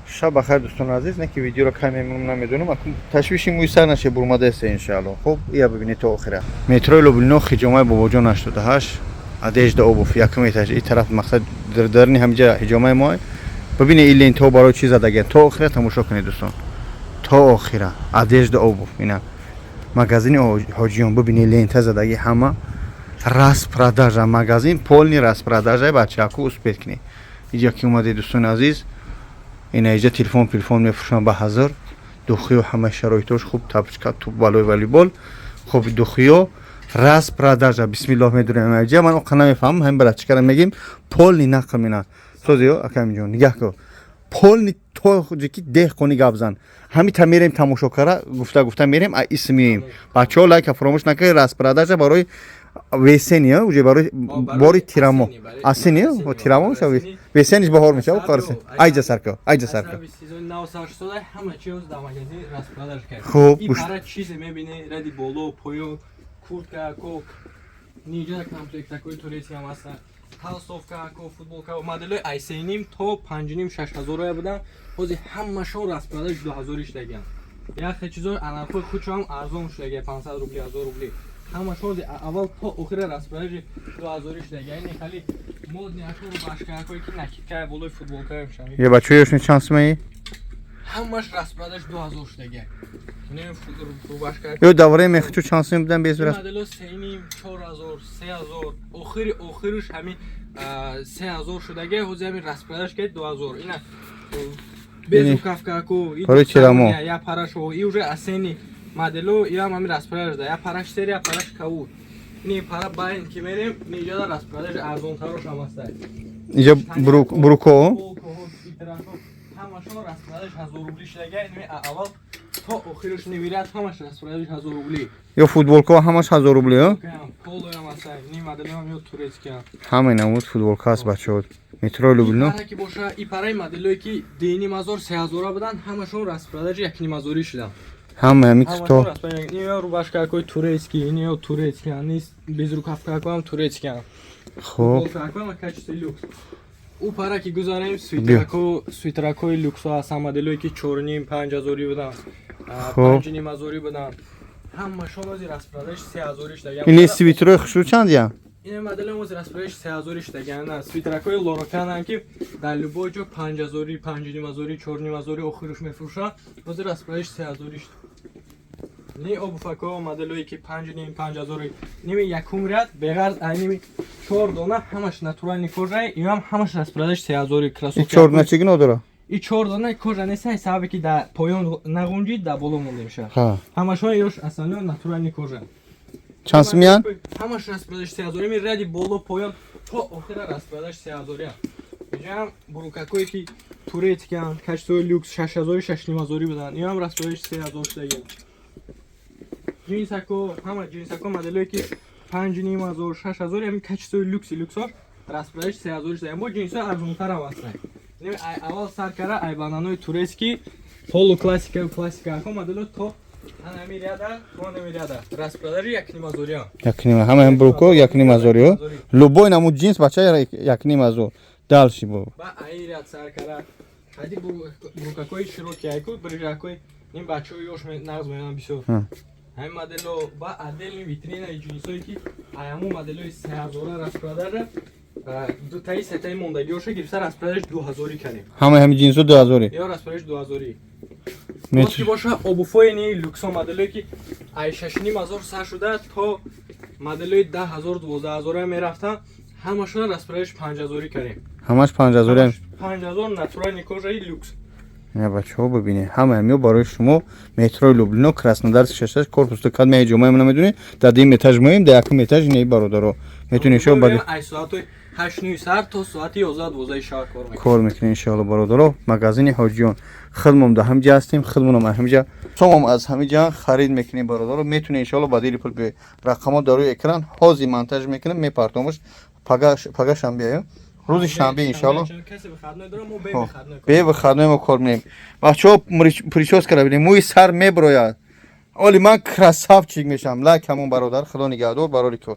Шаб бахайр, дӯстони азиз. Не ки видеоро кай мемонам, намедонам. Акун ташвиши мӯи сар наше, бурмадаеста, иншаалло. Хуб, ия бибинед то охира. Метрои Люблино, ҳиҷомаи Бобоҷон 88, «Одежда, обувь», якум этаж. И тараф, мақсад, дарни ҳамиҷа ҳиҷомаи мо. Бибинед, ин лентаҳо барои чӣ задагиан. То охира тамошо кунед, дӯстон, то охира. «Одежда, обувь», ина магазини Ҳоҷиён. Бибинед, лента задаги, ҳама распродажа. Магазин полный распродажа. Бачаку, успеть кунед, иҷа ки омадед, дӯстони азиз. Ина иҷа телефон, телефон мефурӯшам ба ҳазор. Духиё, ҳамаи шароитош хуб, тапочка, туп, балои волейбол. Хуб, духиё распродажа. Бисмиллоҳ, медурем иҷа. Ман оқа намефаҳмам, ҳамин братчикара мегим, полный нақл мена созиё. Акамиҷон, нигаҳ кун, полный тоҷики деҳқони гап зан. Ҳами та мерем, тамошо кара, гуфта гуфта мерем, а исм меоем. Бачаҳо, лайка фаромӯш накунед. Распродажа барои весенний, уже барои бори тирамо, осенний, тирамо мешава, весенний баҳор мешава. Қарси, айҷа сарка, айҷа сарка. Сезони нав сар шуда, ҳама чиз дар магазин распродаж кард. Хуб. И пара чизе мебини, ради боло, поён, куртка ко, ниҷа комплектакои турецкий ҳам ҳастанд, толстовка ко, футболка, моделои ай 3,5 то 5,5, 6 ҳазорая будан, ҳозир ҳамашон распродаж 2000-ӣ шудагиан. Яхе чизои анархои худшо ҳам арзон шудагия, 500 рубли, 1000 рубли. Ҳамашон ҳозир аввал то охира распродажи 2000-ӣ шудагия. Ини хали модный ако, рубашкаакое ки накидкая болои футболкая мешавад. Е, бачаҳо, ёшни чанд сумаи? Ҳамаш распродаж 2000 шудагия. Рубашка. Ё давраи мехчу чанд сум будан без рас? Модело 3,5, 4000, 3000, охири охириш ҳамин 3000 шудагия, ҳозир ҳамин распродаж кард 2000. Ина безрукавкаку. Барои тирамо. Я парашо и уже осенний модело, иам ҳамин распродаж да, я параш сер, я параш кавуд. Ини пара байн ки мерем, ниҷада распродаж арзонтарош ҳам ҳаста. Инҷа бруко. Ҳамашон распродаж 1000 рубли шудага. Ини аввал то охираш невирад, ҳамаш распродаж 1000 рубли. Ё футболка ҳамаш 1000 рубли, ё? Полоям ҳаста, ни моделам ё турецкий. Ҳамаи намуд футболка ҳаст, бачаҳо. Метрои Люблино. Пара ки боша, и параи моделое ки 2,5 ҳазор, 3000-а будан, ҳамашон распродажи 1,5 ҳазорӣ шудан. Ҳама ҳами то. Ин рубашкакои турецкий, ин ё турецкий, низ безрукавкакоам турецкий. Хуб. Футболкакоам качество люкс. У пара ки гузарем, свитерако, свитеракои люксо ҳастан, моделое ки 4,5, 5 ҳазорӣ будан, 5,5 ҳазорӣ будан, ҳамашон ози распродаж 3000-ӣ шудаган. Ини свитерои хушрӯ чанд я? Ин модели ози распродаж 3000-ӣ шудаган. На свитеракои лороканан, ки дар любой ҷо 5000-ӣ, 5,5 ҳазорӣ, 4,5 ҳазорӣ охирш мефурӯшанд, ози распродаж 3000-ӣ шуд. Ни обуфако, моделое ки 5,5, 5000-ӣ, ними якум ряд, беғарз ай ними чор дона, ҳамаш натуральный кожа, инам ҳамаш распродаж 3000-ӣ. И Кроссовка. Чор дона чӣ гуно дора? И чор дона кожа нест, сабабе ки дар поён нағунҷид, дар боло монда мешавад. Ҳамашон ёш аслан натуральный кожа. Чанд сумиян? Ҳамаш распродаж 3000-ӣ. Ми ряди боло, поён то охира распродаж 3000-ӣ. Инҷаам брукакое ки турецкиян, качествои люкс, 6000-ӣ, 6,5 ҳазорӣ будан, инам распродаж 3000 шудагиан. Ҷинсако, ҳама ҷинсако, моделое ки 5,5 ҳазор, 6000, ҳамин качествои люкси люксош распродаж 3000 шудагиан. Бо ҷинсҳои арзонтарам ҳастанд. Аввал сар кара ай бананои турецкий, полуклассика, классика модело то ҳанами ряда, то ҳанами ряда распродажи 1,5 ҳазориам. 1,5, ҳама ҳам бруко 1,5 ҳазор, ё любой намуд ҷинс, бача, 1,5 ҳазор. Дальше бо. Ба аи ряд сар кара ҳади брукакои широкий айку, брижакои ин бачаҳои ёш нағз меёнанд бисёр. Ҳамин модело ба отдельный витринаи ҷинсое ки ай ҳамун моделои 3000-а распродажа, дутаи сетаи мондагиҳоша гирифта, распродаж 2000-ӣ кардем. Ҳамаи ҳами ҷинсо 2000-и? Ё распродаж 2000-ӣ. Боз ки боша, обуфои ни люксо, моделое ки ай 6,5 ҳазор сар шуда то моделои 10 000, 12 000-а мерафтанд, ҳамашона распродаж 5000-ӣ кардем. Ҳамаш 5000-и? 5000, натуральный кожаи люкс. Ина, бачаҳо, бибинед, ҳама ҳамиё барои шумо. Метрои Люблино, Краснодарский 66, корпус 2. Кадме ҷомаи мо намедонед, дар дуюм этаж моем, дар якум этаж инаи бародаро метавонед шо ба. Ай соатҳои 8-9 сар то соати 11-12 шаб кор мекунем. Кор мекунем, иншоалло. Бародаро, магазини Ҳоҷиён, худмон дар ҳамиҷа ҳастем, худмонам аз ҳамиҷа, сомам аз ҳамиҷа харид мекунем. Бародаро, метавонед, иншоалло, ба дили пул биёед. Рақамҳо дар рӯи экран, ҳозир монтаж мекунем, мепартомаш. Пага шанбе, рӯзи шанбе, иншоалло. Касе выходной дора, мо бе выходной. Бе выходной мо кор менем. Бачаҳо, причёскара бинем, мӯи сар меброяд. Оли ман красавчик мешавам. Лайк ҳамон, бародар. Худо нигаҳдор, барори кор.